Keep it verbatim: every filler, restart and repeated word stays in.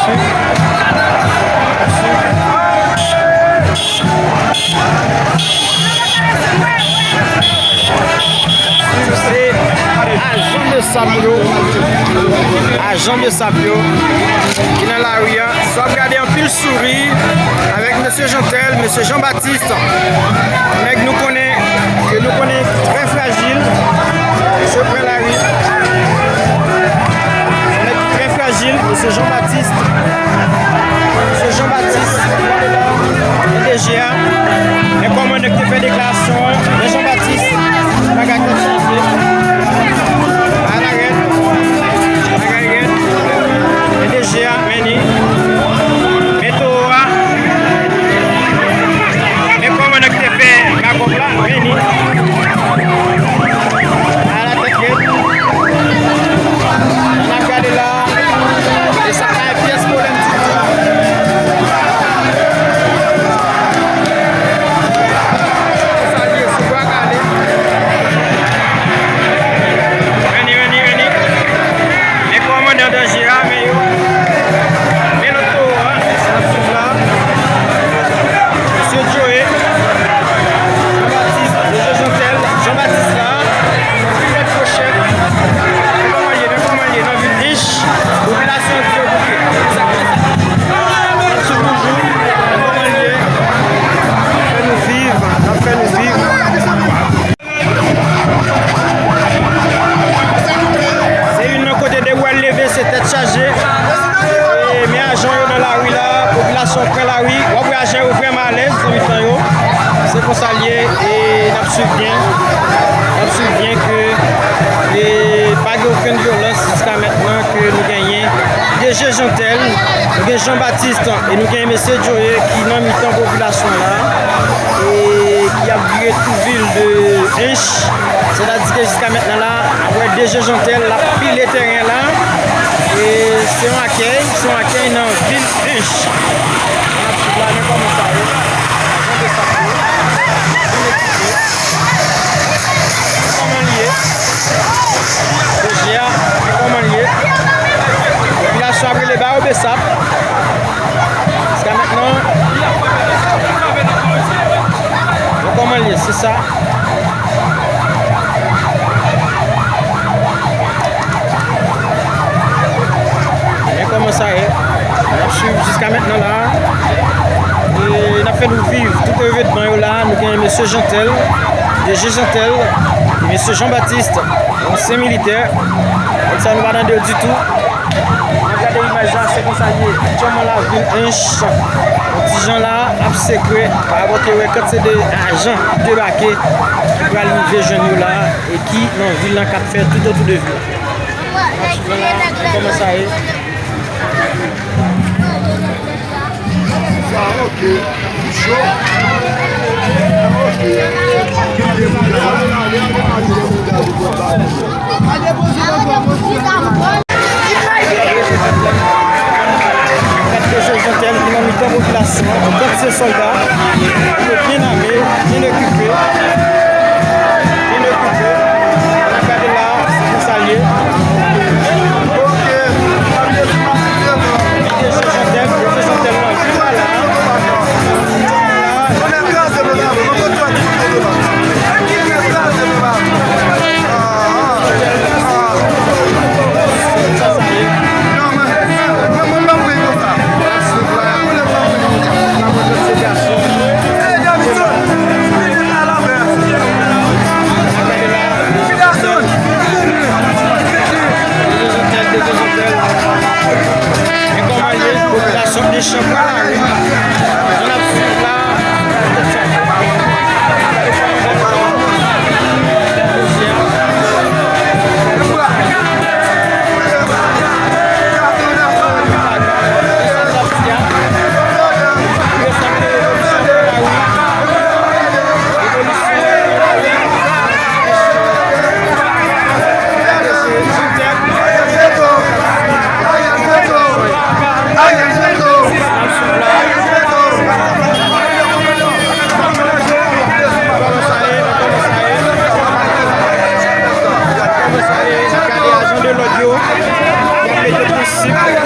Se ajan de sab yo, ajan de sab yo ki nan lari a. Sa w ap gade anpil souri avèk mesye Jeantel, mesye Jean Baptiste. Nèg nou konnen, ke nou konnen trè frajil, mesye pran lari. Nèg ki trè frajil, mesye Jean Baptiste. Mesye Jean Baptiste, gade la, D G a. Men kòman nèg te fè deklarasyon an, men Jean Baptiste, bagay tèt chaje. Bagay rèd, bagay rèd. Men D G a, men li. Men towo a. Men kòman nèg te fè makòp la, men li. Ala tèt rèd. N ap gade la. E sa ka yon pyès pwoblèm ditou. Sa liye sou bwa kale. Vini, vini, vini. Men kòmandan danje a, men yo. Men lòt towo a, sa ap swiv la. Mesye Joe, Jean Baptiste, Jojo Jeantel, Jean Baptiste la. Fèt fo chèf. Men kòman l ye, men kòman l ye nan vil Ench. Popilasyon an di yo bouke. N ap swiv toujou. Men kòman l ye. N ap fè nou viv, n ap fè nou viv. Se youn nan kote depi w wè l leve, se tèt chaje. E, men ajan yo nan lari la, popilasyon pran lari. W ap wè ajan yo vrèman alèz nan mitan yo. Se konsa l ye, e n ap swiv byen. N ap swiv byen ke, e, pa gen okenn vyolans jiska mentnan ke nou genyen. D G Jeantel, nou gen Jean Baptiste, e nou gen mesye Joe ki nan mitan popilasyon la, e ki ap vire tou vil de Ench. Sètadi ke jiska mentnan la, apre D G Jeantel, l ap pile teren la. E se yon akèy, se yon akèy nan vil Ench. N ap swiv la, men kòman sa ye. Ajan de sab yo. Kòman l ye? D G a, men kòman l ye? Popilasyon ap rele ba yo besap. Jiska mentnan, men kòman l ye? Se sa. Men kòman sa ye. N ap swiv jiska mentnan la. E n ap fè nou viv tout evenman yo la. Nou gen mesye Jeantel, D G Jeantel, e mesye Jean Baptiste, ansyen militè. Nèg sa nou pa tande yo ditou. N ap gade imaj la, se konsa l ye. Aktyèlman lavil Ench, yon ti jan la ap sekre, pa rapò ke wè kantite de ajan ki debake, ki pral rive jwenn yo la, e ki nan vil lan k ap fèt toutotou de vil la. N ap swiv la, se kòman sa ye. Gade mesye Jeantel ki nan mitan popilasyon an, yon kantite sòlda, yo byen ame, byen ekipe, byen ekipe. N ap gade la, se konsa l ye. Mesye Jeantel, mesye Jeantel nan vil la. Men kòman l ye, popilasyon Ench pran lari. Jan n ap swiv la, Gade ajan de lòd yo, y ap mete prensip.